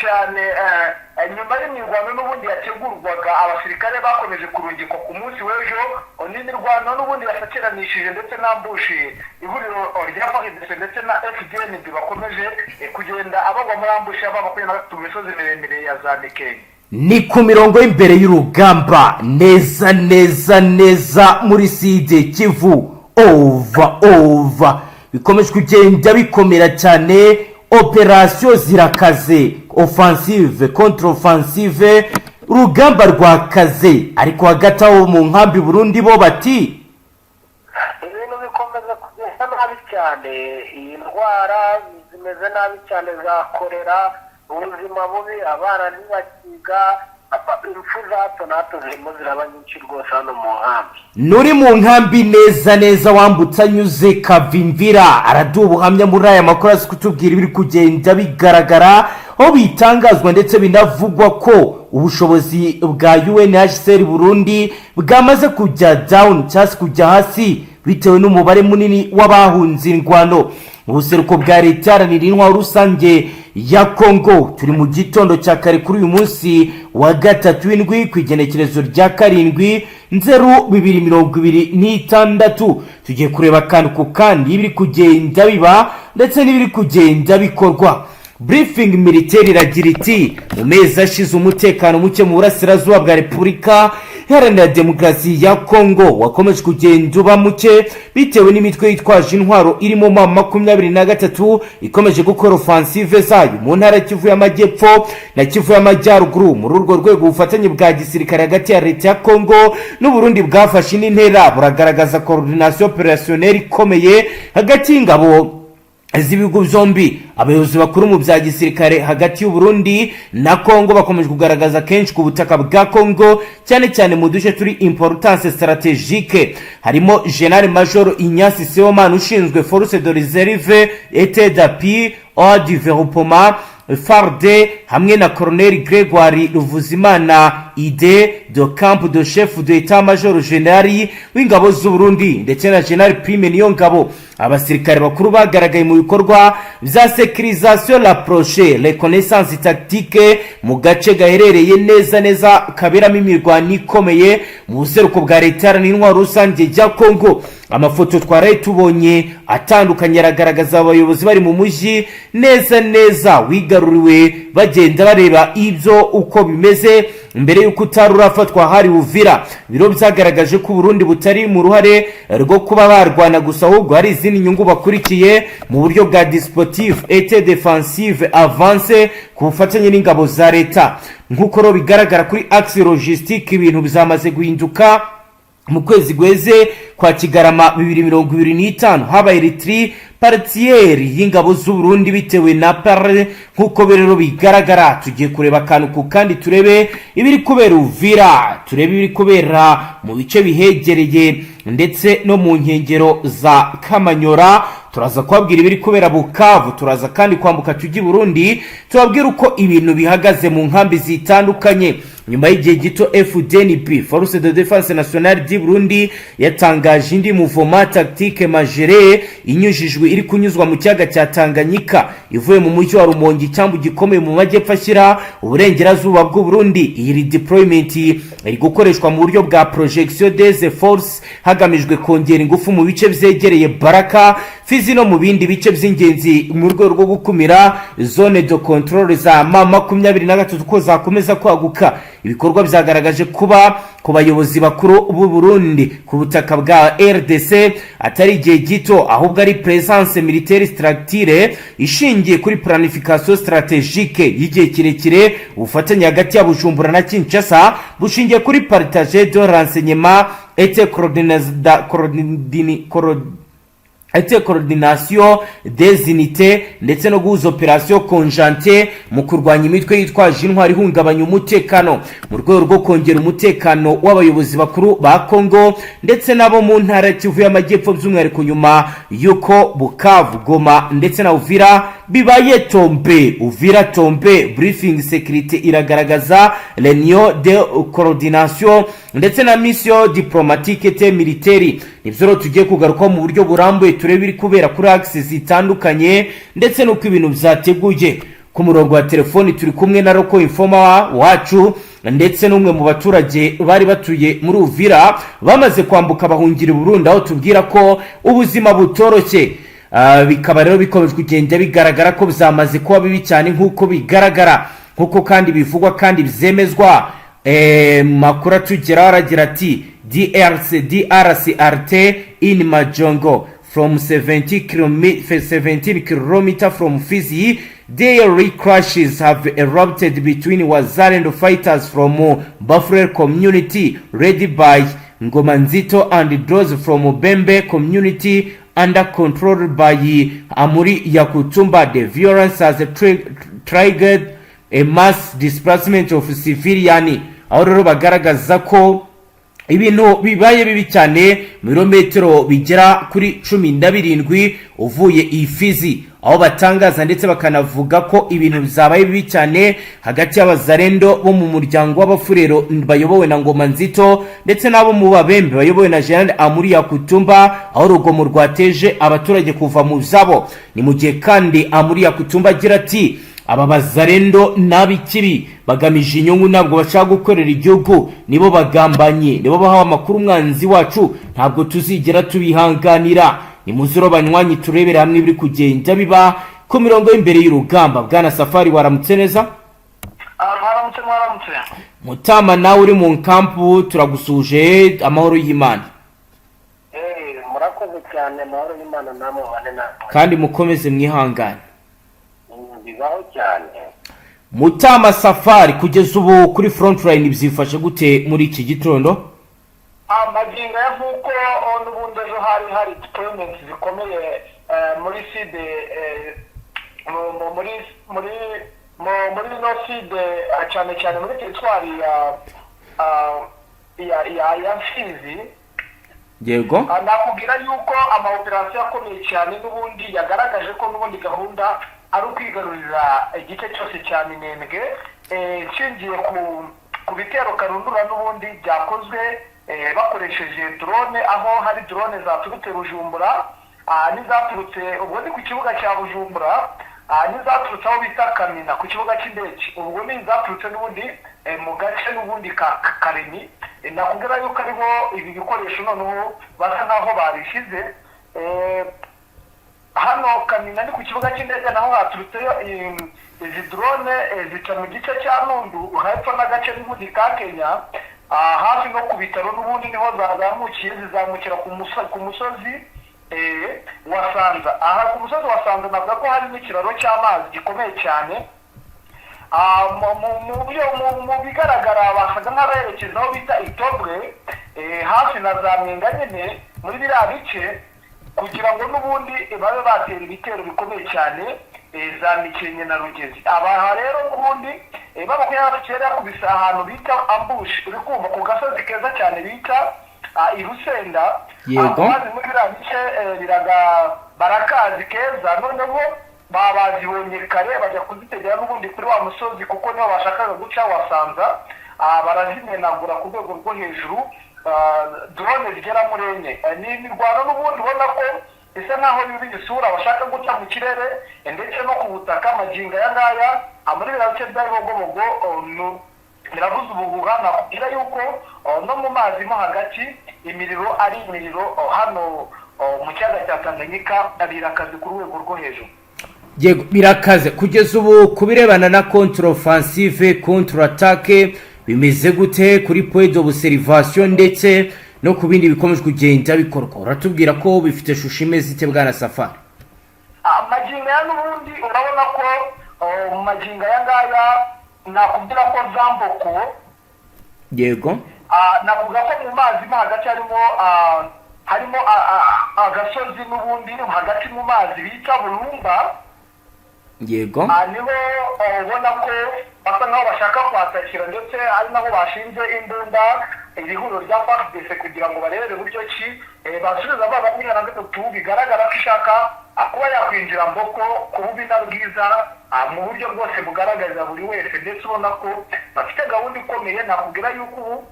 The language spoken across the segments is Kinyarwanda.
Cyane nyuma y'imirwano n'ubundi yategurwaga, abasirikare bakomeje kurungikwa ku munsi w'ejo. N'imirwano n'ubundi yasakiranishije ndetse na ambush, ihuriro rya FARDC ndetse na FDNB bakomeje kugenda abagwa muri ambush y'aba 23 mu misozi miremire ya za Mikenke. Ni ku mirongo y'imbere y'urugamba neza neza neza muri Sud Kivu. Over, over. Bikomeje kugenda bikomera cyane, opérations zirakaze, offensive, contre offensive, urugamba rwakaze. Ariko hagati aho mu nkambi Burundi bo bati: Ibintu bikomeza kugenda nabi cyane. Iyi ndwara zimeze nabi cyane za korera, ubuzima bubi, abana ntibakiga, impfu za hato na hato zirimo ziraba nyinshi rwose hano mu nkambi. Nuri mu nkambi neza neza, wambutse anyuze Kavimvira, araduha ubuhamya muri aya makuru, azi kutubwira ibiri kugenda bigaragara, aho bitangazwa ndetse binavugwa ko ubushobozi bwa UNHCR Burundi bwamaze kujya down, cyangwa se kujya hasi, bitewe n'umubare munini w'abahunze indwano mu buseruko bwa Leta Iharanira Intwaro Rusange ya Kongo. Turi mu gitondo cya kare kuri uyu munsi wa gatatu w'indwi, ku igenekerezo rya 7 Nzero 2026. Tugiye kureba akantu ku kandi ibiri kugenda biba ndetse n'ibiri kugenda bikorwa. Briefing militaire iragira iti: mu mezi ashize, umutekano muke mu burasirazuba bwa Repubulika Iharanira Demokarasi ya Kongo wakomeje kugenda uba muke, bitewe n'imitwe yitwaje intwaro irimo M23 ikomeje gukora offensive zayo mu ntara ya Kivu y'Amajyepfo na Kivu y'Amajyaruguru. Muri urwo rwego, ubufatanye bwa gisirikare hagati ya leta ya Kongo n'Uburundi bwafashe indi ntera, buragaragaza coordination opérationnelle ikomeye hagati y'ingabo z'ibihugu byombi. Abayobozi bakuru mu bya gisirikare hagati y'Uburundi na Kongo bakomeje kugaragaza kenshi ku butaka bwa Kongo, cyane cyane mu duce turi importance stratégique, harimo General Major Ignace Sibomana ushinzwe Force de Réserve et d'appui au développement, FARD, hamwe na Colonel Gregoire Ruvuzimana, aide de camp de chef d'état major général w'ingabo z'Uburundi, ndetse na General Prime Niyongabo. Abasirikare bakuru bagaragaye mu bikorwa bya sécurisation rapprochée, reconnaissance tactique mu gace gaherereye neza neza kaberamo imirwano ikomeye mu buseruko bwa Leta Iharanira Intwaro Rusange ya Kongo. Amafoto twaraye tubonye atandukanye aragaragaza abayobozi bari mu mujyi neza neza wigaruriwe, bagenda bareba ibyo uko bimeze mbere y'uko utari urafatwa. Hari Uvira. Biro byagaragaje ko Uburundi butari mu ruhare rwo kuba barwana gusa, ahubwo hari izindi nyungu bakurikiye mu buryo bwa dispositif et défensive avancée ku bufatanye n'ingabo za leta. Nk'uko rero bigaragara, kuri axe logistique ibintu bizamaze guhinduka. Mu kwezi gweze kwa Kigarama 2025 habaye retrait partiel y'ingabo z'Uburundi bitewe na pare. Nk'uko rero bigaragara, tugiye kureba akantu ku kandi, turebe ibiri kubera Uvira, turebe ibiri kubera mu bice bihegereye ndetse no mu nkengero za Kamanyora. Turaza kubabwira ibiri kubera Bukavu, turaza kandi kwambuka tujya i Burundi, tubabwira uko ibintu bihagaze mu nkambi zitandukanye. Nyuma y'igihe gito FDNB, Force de Défense Nationale du Burundi, yatangaje indi mouvement tactique majeur inyujijwe, iri kunyuzwa mu kiyaga cya Tanganyika ivuye mu mujyi wa Rumonge, icyambu gikomeye mu majyepfo ashyira uburengerazuba bw'u Burundi. Iyi redeployment iri gukoreshwa mu buryo bwa projection des forces, hagamijwe kongera ingufu mu bice byegereye Baraka, Fizi no mu bindi bice by'ingenzi, mu rwego rwo gukumira zone de contrôle za M23 ko zakomeza kwaguka. Ibikorwa byagaragaje kuba ku bayobozi bakuru b'u Burundi ku butaka bwa RDC atari igihe gito, ahubwo ari présence militaire structurée ishingiye kuri planification stratégique y'igihe kirekire. Ubufatanye hagati ya Bujumbura na Kinshasa bushingiye kuri partage de renseignement et coordination des unités, ndetse no guhuza opération conjointe mu kurwanya imitwe yitwaje intwari ihungabanya umutekano. Mu rwego rwo kongera umutekano w'abayobozi bakuru ba Congo ndetse n'abo mu ntara ya Kivu y'Amajyepfo, by'umwihariko nyuma y'uko Bukavu, Goma ndetse na Uvira bibaye tombé, Uvira tombé, briefing sécurité iragaragaza réunion de coordination ndetse na mission diplomatique et militaire. Nibyo rero tugiye kugarukaho mu buryo burambuye, turebe ibiri kubera kuri axe zitandukanye ndetse n'uko ibintu byateguye. Ku murongo wa telefoni turi kumwe na local informer wacu ndetse n'umwe mu baturage bari batuye muri Uvira bamaze kwambuka bahungira i Burundi, aho tubwira ko ubuzima butoroshye. Bikaba rero bikomeje kugenda bigaragara ko byamaze kuba bibi cyane, nk'uko bigaragara, nk'uko kandi bivugwa kandi byemezwa. Makuru atugeraho aragira ati: "DRC DRC in Majongo from 17 km from Fizi. Daily clashes have erupted between Wazalendo fighters from Bafulero community led by Ngomanzito and those from Bembe community under control by Amuri Yakutumba. The violence has triggered a mass displacement of civilian." Aho rero bagaragaza ko ibintu bibaye bibi cyane mu birometero bigera kuri 17 uvuye i Fizi, aho batangaza ndetse bakanavuga ko ibintu byabaye bibi cyane hagati y'Abazarendo bo mu muryango w'Abafurero bayobowe na Ngoma Nzito ndetse n'abo mu Babembe bayobowe na General Amuri Yakutumba, aho urugomo rwateje abaturage kuva mu byabo. Ni mu gihe kandi Amuri Yakutumba agira ati: "Aba Bazarendo n'ab'ikibi bagamije inyungu, ntabwo bashaka gukorera igihugu, nibo bagambanye, nibo bahawe amakuru umwanzi wacu, ntabwo tuzigera tubihanganira." Ni muzuro banywanyi, turebere hamwe ibiri kugenda biba ku mirongo y'imbere y'urugamba. Bwana Safari, waramutse neza? Mwaramutse, mwaramutse. Mutama, nawe uri mu nkampu, turagusuje, amahoro y'Imana. Murakoze cyane, amahoro y'Imana namwe bane namwe. Kandi mukomeze mwihangane. Bibaho cyane. Mutama Safari, kugeza ubu kuri front line byifashe gute muri iki gitondo? Amagingo ya nk'uko n'ubundi ejo hari hari deployment zikomeye muri sud, muri no sud, cyane cyane muri territoire ya Fizi. Nakubwira yuko ama opération akomeye cyane n'ubundi yagaragaje ko n'ubundi gahunda ari ukwigarurira igice cyose cya Minembwe. Nshingiye ku bitero karundura n'ubundi byakozwe bakoresheje drone, aho hari drone zaturutse Bujumbura, n'izaturutse, ubwo ni ku kibuga cya Bujumbura, n'izaturutse aho bita Kamina ku kibuga cy'indege, ubwo ni izaturutse n'ubundi mu gace n'ubundi ka Karemi. Nakubwira yuko ariho ibi bikoresho noneho basa nkaho babishyize. Hano Kamina ni ku kibuga cy'indege, naho haturutseyo izi drone, zica mu gice cya Nundu hepfo n'agace n'ubundi ka Kenya, hafi no ku bitaro n'ubundi niho zazamukiye, zizamukira ku musozi wa Sanza. Aha ku musozi wa Sanza navuga ko hari n'ikiraro cy'amazi gikomeye cyane. Mu bigaragara basaga nk'aberekeza aho bita Itobwe, hafi na za Mwenga nyine muri biriya bice, kugira ngo n'ubundi babe batera ibitero bikomeye cyane za Mikenke na Rugezi. Abaha rero n'ubundi 29 yakubise ahantu bita ambush, uri kumva, ku gasozi keza cyane bita i Rusenda. Amazi muri biriya bice biraga barakazi keza. Noneho bazibonye kare, bajya kuzitegera n'ubundi kuri wa musozi, kuko niho bashakaga guca wasanza. Barazimenagura ku rwego rwo hejuru, drone zigera muri enye. Ni imirwano n'ubundi ubona ko isa nkaho yuriye isura, bashaka guca mu kirere ndetse no ku butaka. Magingo aya ngaya muri biriya bice bya Bibogobogo birabuze ubuhuha. Nakubwira yuko no mu mazi mo hagati imiriro ari imiriro. Hano mu kiyaga cya Tanganyika birakaze ku rwego rwo hejuru. Yego, birakaze. Kugeza ubu ku birebana na contre offensive, contre attaque, bimeze gute kuri point d'observation ndetse no ku bindi bikomeje kugenda bikorwa? Uratubwira ko bifite ishusho imeze ite, bwana Safari? Magingo aya n'ubundi urabona ko mu magingo aya ngaya nakubwira ko Zamboko navuga ko mu mazi mo hagati harimo agasozi n'ubundi hagati mu mazi bita Burumba. Niho ubona ko basa nkaho bashaka kwatakira, ndetse ari naho bashinze imbunda iri huriro rya FARDC kugira ngo barebere buryo ki basubiza 23 bigaragara ko ishaka kuba yakwinjira Mboko ku bubi na bwiza, mu buryo bwose bugaragarira buri wese, ndetse ubona ko bafite gahunda ikomeye. Nakubwira yuko ubu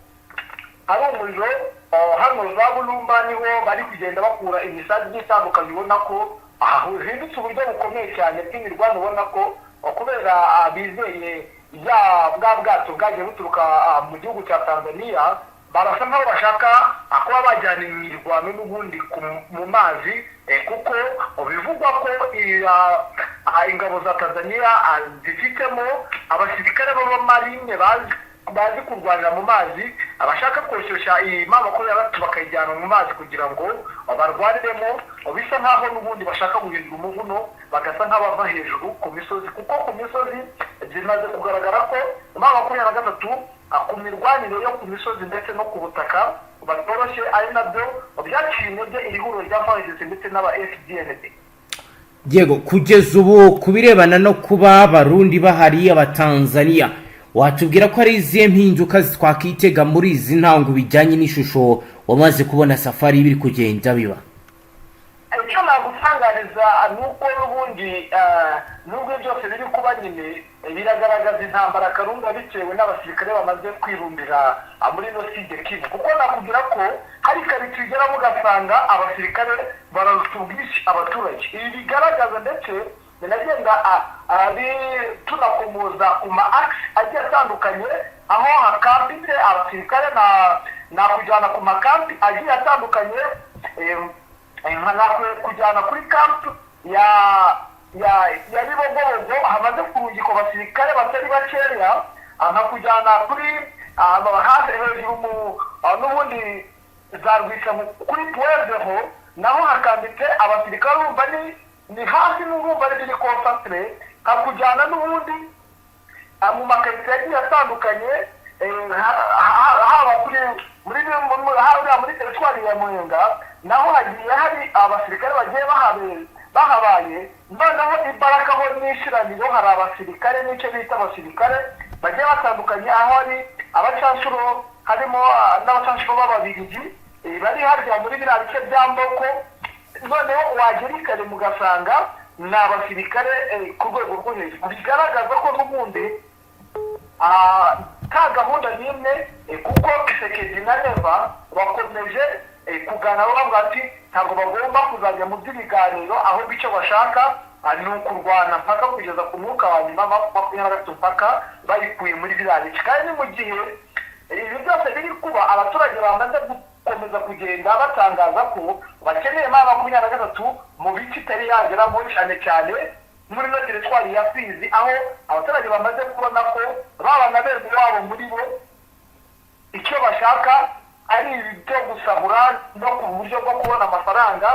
ari umuriro. Hano za Bulumba niho bari kugenda bakura imisanzu igiye itandukanye, ubona ko hahindutse uburyo bukomeye cyane bw'imirwano, ubona ko Kubera bizeye ya bwa bwato bwagiye buturuka mu gihugu cya Tanzania, barasa nkaho bashaka kuba bajyana imirwano n'ubundi mu mazi, kuko bivugwa ko ingabo za Tanzania zifitemo abasirikare b'abamarine bazi kurwanira mu mazi, abashaka koshyushya iyi M23 bakayijyana mu mazi kugira ngo barwaniremo. Bisa nkaho n'ubundi bashaka guhindura umuvuno, bagasa nk'abava hejuru ku misozi, kuko ku misozi bimaze kugaragara ko M23 ku mirwanire yo ku misozi ndetse no ku butaka batoroshye, ari nabyo byaciye intege iri huriro rya FARDC ndetse n'aba FDNB. Yego, kugeza ubu ku birebana no kuba Abarundi bahari, Abatanzaniya, watubwira ko ari izihe mpinduka twakitega muri izi ntango bijyanye n'ishusho wamaze kubona safari biri kugenda biba? Icyo nagutangariza ni uko n'ubundi nubwo byose biri kuba nyine, biragaragaza intambara karunga bitewe n'abasirikare bamaze kwirumbira muri ino Sud Kivu, kuko nakubwira ko hari karitsiye ugeramo ugasanga abasirikare bararuta ubwinshi abaturage. Ibi bigaragaza ndetse binagenda tunakomoza ku ma axes agiye atandukanye aho hakambitse abasirikare, nakujyana ku makampi agiye atandukanye, kujyana kuri kampu ya Bibogobogo hamaze kurungikwa abasirikare batari bakeya, nkakujyana kuri hafi hejuru mu n'ubundi za Rwisamu kuri Puwezeho, naho hakambitse abasirikare. Urumva ni hafi n'urumva ari biri concentré. Nkakujyana n'ubundi mu makaritsiye agiye atandukanye, haba kuri muri hariya muri teritwari ya Mwenga, naho hagiye hari abasirikare bagiye bahabaye. Noneho imbaraga ho n'ishiraniro hari abasirikare n'icyo bita abasirikare bagiye batandukanye, aho hari abacanshuro, harimo n'abacanshuro b'Ababirigi bari harya muri biriya bice bya Mboko. Noneho wagera ikare mugasanga ni abasirikare ku rwego rwo hejuru, bigaragaza ko n'ubundi nta gahunda n'imwe, kuko Tshisekedi na Neva bakomeje kuganira bavuga ati ntabwo bagomba kuzajya mu by'ibiganiro, ahubwo icyo bashaka ni ukurwana mpaka kugeza ku mwuka wa nyuma, 23 mpaka bayikuye muri biriya bice. Kandi ni mu gihe ibi byose biri kuba, abaturage bamaze gukomeza kugenda batangaza ko bakeneye M23 mu bice itari yageramo, cyane cyane muri ino teritwari ya Fizi, aho abaturage bamaze kubona ko baba na bene wabo muri bo icyo bashaka ari ibi byo gusahura no ku buryo bwo kubona amafaranga.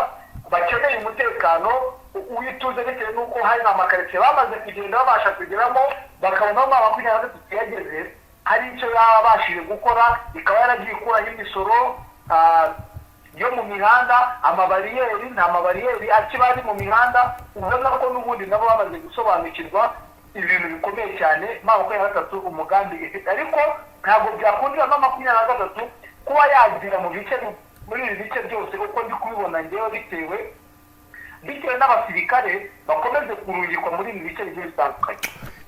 Bakeneye umutekano w'ituze bitewe n'uko hari amakaritsiye bamaze kugenda babasha kugeramo, bakabona M23 yageze hari icyo yabashije gukora, ikaba yaragiye ikuraho imisoro yo mu mihanda, amabariyeri, nta mabariyeri akiba ari mu mihanda. Ubona ko n'ubundi nabo bamaze gusobanukirwa ibintu bikomeye cyane M23 umugambi ifite, ariko ntabwo byakundira M23 kuba yagira mu bice, muri ibi bice byose uko ndi kubibona ngewe, bitewe n'abasirikare bakomeze kurungikwa muri ibi bice bigiye bitandukanye.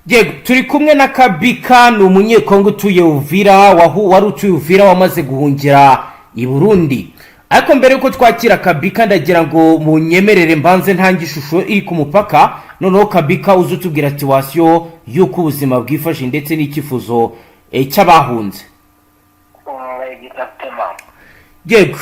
Yego, turi kumwe na Kabika, ni Umunyekongo utuye Uvira, wari utuye Uvira, wamaze guhungira i Burundi. Ariko mbere yuko twakira Kabika, ndagira ngo munyemerere mbanze ntange ishusho iri ku mupaka, noneho Kabika uze utubwira situation y'uko ubuzima bwifashe ndetse n'icyifuzo cy'abahunze. Exactement. Yego,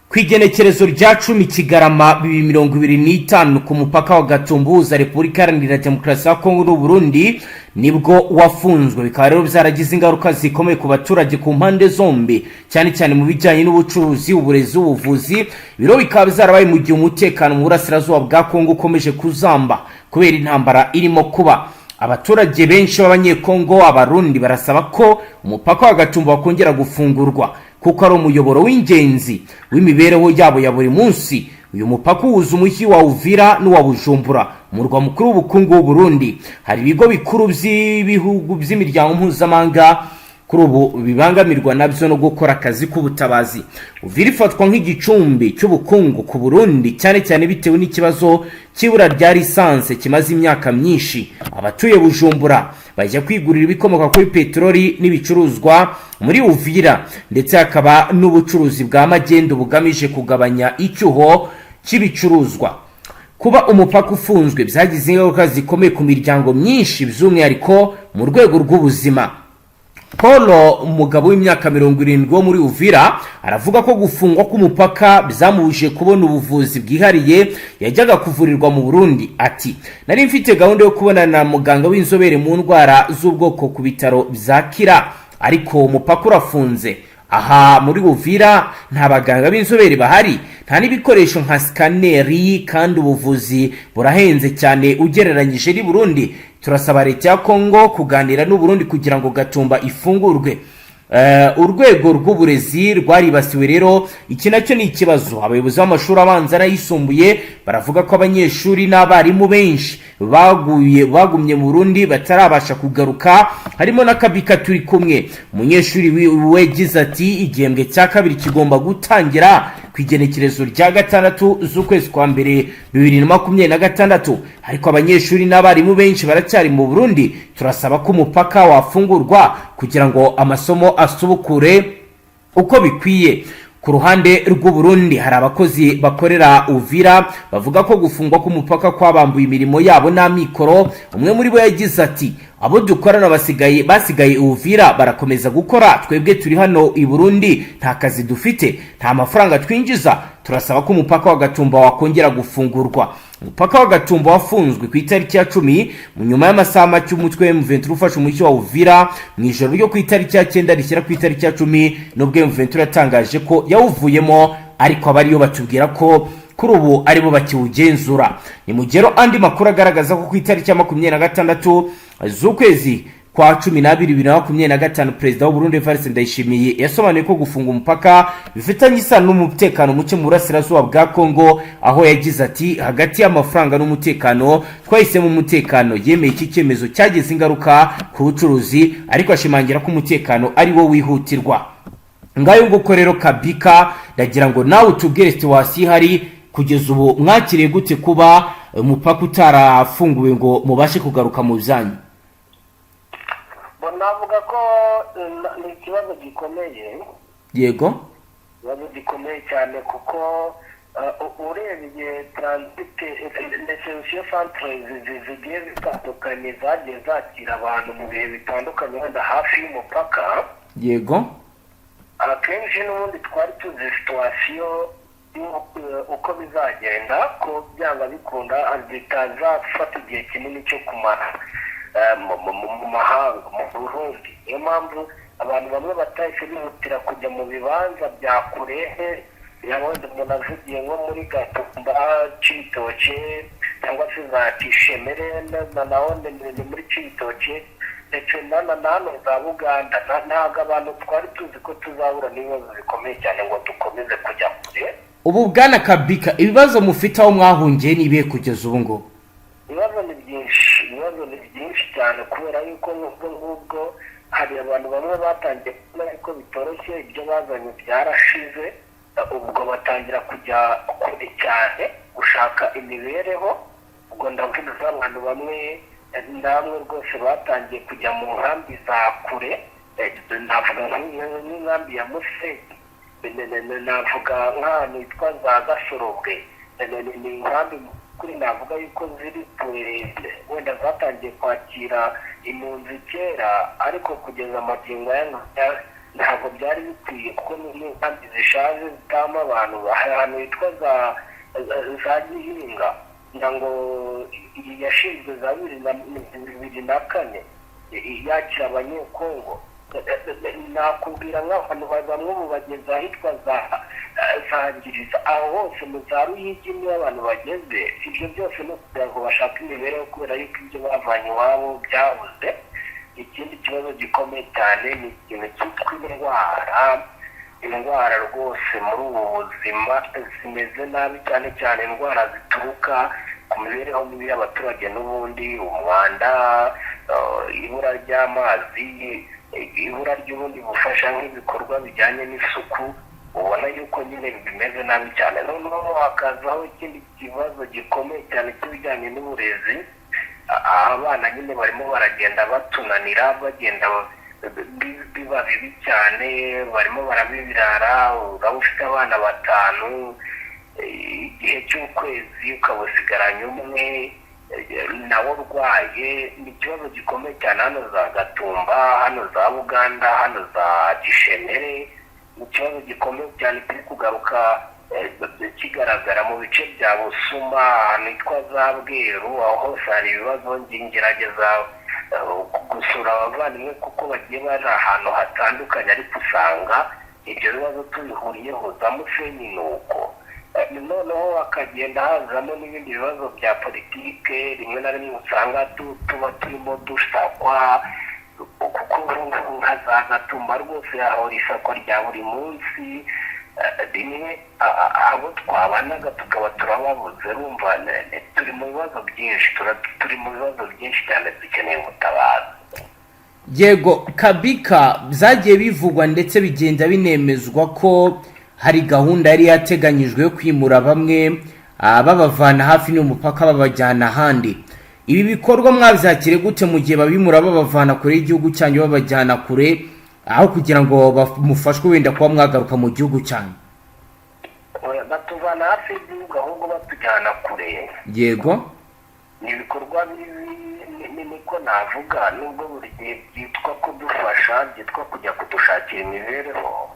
ku igenekerezo rya 10 Kigarama 2025, ku mupaka wa Gatumba, Repubulika Iharanira Demokarasi ya Kongo n'Uburundi, nibwo wafunzwe. Bikaba rero byaragize ingaruka zikomeye ku baturage ku mpande zombi, cyane cyane mu bijyanye n'ubucuruzi, uburezi, ubuvuzi. Biro bikaba byarabaye mu gihe umutekano mu burasirazuba bwa Kongo ukomeje kuzamba kubera intambara irimo kuba. Abaturage benshi b'Abanyekongo, Abarundi barasaba ko umupaka wa Gatumba wakongera gufungurwa, kuko ari umuyoboro w'ingenzi w'imibereho yabo ya buri munsi. Uyu mupaka uhuza umujyi wa Uvira n'uwa Bujumbura, umurwa mukuru w'ubukungu w'u Burundi. Hari ibigo bikuru by'ibihugu, by'imiryango mpuzamahanga kuri ubu bibangamirwa nabyo no gukora akazi k'ubutabazi. Uvira ifatwa nk'igicumbi cy'ubukungu ku Burundi, cyane cyane bitewe n'ikibazo cy'ibura rya lisansi kimaze imyaka myinshi. Abatuye Bujumbura bajya kwigurira ibikomoka kuri peteroli n'ibicuruzwa muri Uvira, ndetse hakaba n'ubucuruzi bwa magendu bugamije kugabanya icyuho cy'ibicuruzwa. Kuba umupaka ufunzwe byagize ingaruka zikomeye ku miryango myinshi, by'umwihariko mu rwego rw'ubuzima. Paul, umugabo w'imyaka 70 wo muri Uvira, aravuga ko gufungwa k'umupaka byamubujije kubona ubuvuzi bwihariye yajyaga kuvurirwa mu Burundi. Ati: "Nari mfite gahunda yo kubonana na muganga w'inzobere mu ndwara z'ubwoko ku bitaro bya Kira, ariko umupaka urafunze. Aha muri Uvira nta baganga b'inzobere bahari, nta n'ibikoresho nka scanner, kandi ubuvuzi burahenze cyane ugereranyije n'i Burundi. Turasaba leta ya Kongo kuganira n'u Burundi kugira ngo Gatumba ifungurwe." Urwego rw'uburezi rwaribasiwe rero, iki nacyo ni ikibazo. Abayobozi b'amashuri abanza n'ayisumbuye baravuga ko abanyeshuri n'abarimu benshi baguye bagumye mu Burundi, batarabasha kugaruka, harimo na Kabika turi kumwe. Umunyeshuri wegize ati: "Igihembwe cya kabiri kigomba gutangira ku igenekerezo rya 6 z'ukwezi kwa mbere 2026, ariko abanyeshuri n'abarimu benshi baracyari mu Burundi. Turasaba ko umupaka wafungurwa kugira ngo amasomo asubukure uko bikwiye." Ku ruhande rw'u Burundi, hari abakozi bakorera Uvira bavuga ko gufungwa k'umupaka kwabambuye imirimo yabo n'amikoro. Umwe muri bo yagize ati: "Abo dukorana basigaye Uvira barakomeza gukora, twebwe turi hano i Burundi nta kazi dufite, nta mafaranga twinjiza. Turasaba ko umupaka wa Gatumba wakongera gufungurwa." Umupaka wa Gatumba wafunzwe ku itariki ya 10, mu nyuma y'amasaha make umutwe wa M23 ufashe umujyi wa Uvira mu ijoro ryo ku itariki ya 9 rishyira ku itariki ya 10, nubwo M23 yatangaje ko yawuvuyemo, ariko abariyo batubwira ko kuri ubu aribo bakiwugenzura. Ni mugero andi makuru agaragaza ko ku itariki ya 26 z'ukwezi kwa 12 2025, perezida w'u Burundi Evariste Ndayishimiye yasobanuye ko gufunga umupaka bifitanye isano n'umutekano muke mu burasirazuba bwa Kongo, aho yagize ati: "Hagati y'amafaranga n'umutekano, twahisemo umutekano." Yemeye iki cyemezo cyagize ingaruka ku bucuruzi, ariko ashimangira ko umutekano ari wo wihutirwa. Ngayo nguko rero, Kabika, ndagira ngo nawe utubwire situation ihari kugeza ubu. Mwakiriye gute kuba umupaka utarafunguwe ngo mubashe kugaruka mu byanyu? Navuga ko ni ikibazo gikomeye. Ikibazo gikomeye cyane, kuko urebye transit, reception centre zigiye zitandukanye zagiye zakira abantu mu bihe bitandukanye, wenda hafi y'umupaka, akenshi n'ubundi twari tuzi situation uko bizagenda, ko byanga bikunda bitazafata igihe kinini cyo kumara mu mahanga, mu Burundi. Niyo mpamvu abantu bamwe batahise bihutira kujya mu bibanza bya kure. Wenda umuntu avugiye nko muri Gatumba, Cibitoke, cyangwa se za Kishemere, naho ni muri Cibitoke, ndetse na hano za Buganda. Ntabwo abantu twari tuzi ko tuzahura n'ibibazo bikomeye cyane ngo dukomeze kujya kure. Ubu, bwana Kabika, ibibazo mufite aho mwahungiye ni ibihe kugeza ubu ngubu? Ibibazo ni byinshi, ibibazo ni byinshi cyane, kubera yuko nk'ubwo ngubwo hari abantu bamwe batangiye kubona yuko bitoroshye, ibyo bazanye byarashize, ubwo batangira kujya kure cyane gushaka imibereho. Ubwo ndavuga abantu bamwe namwe rwose batangiye kujya mu nkambi za kure. Navuga nk'inkambi ya Musenyi, navuga nk'ahantu hitwa za Gasorobwe. Ni inkambi kuri navuga yuko ziri kure, wenda zatangiye kwakira impunzi kera, ariko kugeza amagingo aya ngaya ntabwo byari bikwiye, kuko ni inkambi zishaje zitabamo abantu. Hari ahantu hitwa za Gihinga, ngira ngo iyi yashinzwe za 2004, yakira Abanyekongo. Nakubwira nk'abantu bamwe ubu bageze ahitwa za Ngiriza, aho hose mu za Ruyigi niho abantu bageze. Ibyo byose ni ukugira ngo bashake imibereho, kubera yuko ibyo bavanye iwabo byabuze. Ikindi kibazo gikomeye cyane ni ikintu cyitwa indwara. Indwara rwose muri ubu buzima zimeze nabi cyane cyane, indwara zituruka ku mibereho mibi y'abaturage n'ubundi, umwanda, ibura ry'amazi, ibura ry'ubundi bufasha nk'ibikorwa bijyanye n'isuku, ubona yuko nyine bimeze nabi cyane. Noneho hakazaho ikindi kibazo gikomeye cyane cy'ibijyanye n'uburezi. Abana nyine barimo baragenda batunanira, bagenda biba bibi cyane, barimo barabibirara. Uraba ufite abana batanu. igihe cy'ukwezi ukaba usigaranye umwe, nawe urwaye. Ni ikibazo gikomeye cyane hano za Gatumba, hano za Buganda, hano za Gishemere. Ni ikibazo gikomeye cyane kiri kugaruka, kigaragara mu bice bya Busuma, ahantu hitwa za Bweru. Aho hose hari ibibazo. Ngerageza gusura abavandimwe kuko bagiye bari ahantu hatandukanye, ariko usanga ibyo bibazo tubihuriyeho. Za Musenyi ni uko. Noneho hakagenda hazamo n'ibindi bibazo bya politike, rimwe na rimwe usanga tuba turimo dusakwa, kuko nka za Gatumba rwose hahora isakwa rya buri munsi. Rimwe abo twabanaga tukaba turababuze. Rumva turi mu bibazo byinshi, turi mu bibazo byinshi cyane, dukeneye ubutabazi. Yego Kabika, byagiye bivugwa ndetse bigenda binemezwa ko hari gahunda yari yateganyijwe yo kwimura bamwe, babavana hafi n'umupaka babajyana ahandi. Ibi bikorwa mwabyakire gute mu gihe babimura babavana kure y'igihugu cyanyu babajyana kure, aho kugira ngo mufashwe wenda kuba mwagaruka mu gihugu cyanyu? Oya, batuvana hafi y'igihugu ahubwo batujyana kure. Ni ibikorwa bibi, niko navuga, nubwo buri gihe byitwa kudufasha, byitwa kujya kudushakira imibereho.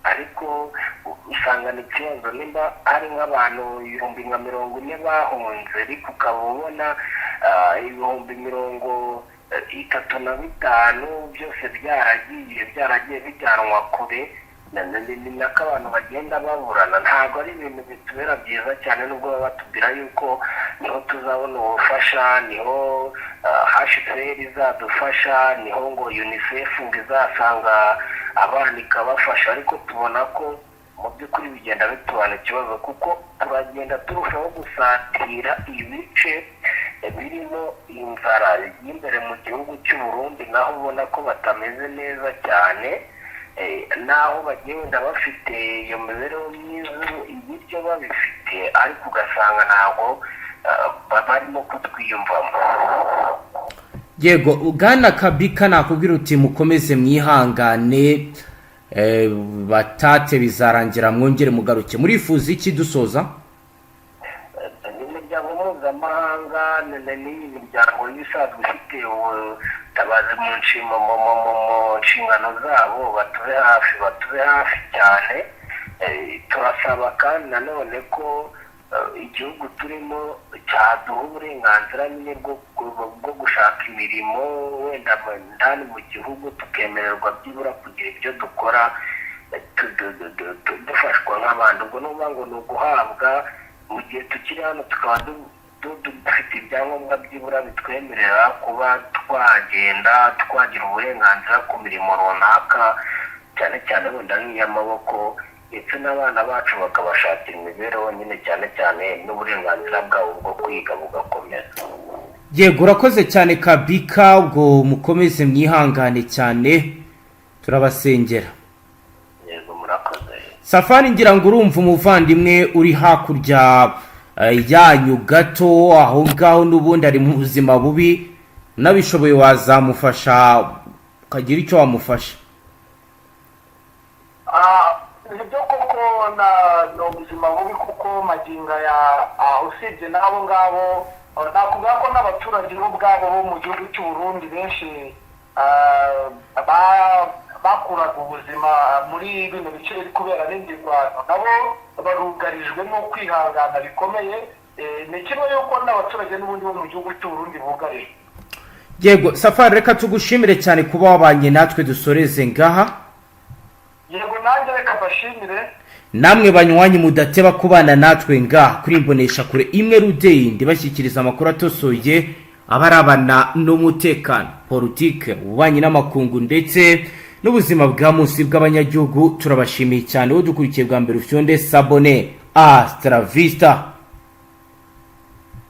Ariko usanga ni ikibazo nimba hari nk'abantu nka 40,000 bahunze, ariko ukaba ubona 35,000 byose byaragiye bijyanwa kure. Ni nako abantu bagenda baburana. Ntabwo ari ibintu bitubera byiza cyane, nubwo baba batubwira yuko niho tuzabona ubufasha, niho HCR izadufasha, niho ngo UNICEF ngo izasanga abana ikabafasha, ariko tubona ko mu by'ukuri bigenda bitubana ikibazo, kuko turagenda turushaho gusatira ibice birimo inzara y'imbere mu gihugu cy'u Burundi, naho ubona ko batameze neza cyane. Naho bagiye wenda bafite iyo mibereho myiza, ibiryo babifite, ariko ugasanga ntabwo barimo kutwiyumvamo. Yego, bwana Kabika, nakubwira uti mukomeze mwihangane, batate bizarangira mwongere mugaruke. Murifuza iki dusoza? Imiryango mpuzamahanga n'iyi miryango isanzwe ifite ubutabazi mu nshingano zabo, batube hafi, batube hafi cyane. Turasaba kandi nanone ko igihugu turimo cyaduha uburenganzira nyine bwo gushaka imirimo wenda ndani mu gihugu, tukemererwa byibura kugira ibyo dukora, dufashwa nk'abandi. Ubwo ni ukuvuga ngo ni uguhabwa mu gihe tukiri hano, tukaba dufite ibyangombwa byibura bitwemerera kuba twagenda, twagira uburenganzira ku mirimo runaka, cyane cyane wenda nk'iy'amaboko, ndetse n'abana bacu bakabashakira imibereho nyine, cyane cyane n'uburenganzira bwabo bwo kwiga bugakomeza. Yego, urakoze cyane Kabika. Ubwo mukomeze mwihangane cyane, turabasengera. Yego, murakoze. Safari, ngira ngo urumva umuvandimwe uri hakurya yanyu gato aho ngaho, n'ubundi ari mu buzima bubi. Unabishoboye wazamufasha, ukagira icyo wamufasha. Nibyo koko, ni ubuzima bubi, kuko magingo ya usibye n'abo ngabo, nakubwira ko n'abaturage bo ubwabo bo mu gihugu cy'u Burundi benshi bakuraga ubuzima muri bino bice biri kubera n'imirwano, nabo barugarijwe no kwihangana bikomeye. Ni kimwe y'uko n'abaturage n'ubundi bo mu gihugu cy'u Burundi bugarijwe. Yego Safari, reka tugushimire cyane kuba wabanye natwe, dusoreze ngaha. Yego, nanjye reka mbashimire. Namwe banywanyi mudateba kubana natwe ngaha kuri imbonesha kure imwe rudende, bashyikiriza amakuru atosoye abarabana n'umutekano, politike, ububanyi n'amakungu ndetse n'ubuzima bwa munsi bw'abanyagihugu, turabashimiye cyane. Udukurikiye bwa mbere, ufyonde s'abonner. Hasta la vista.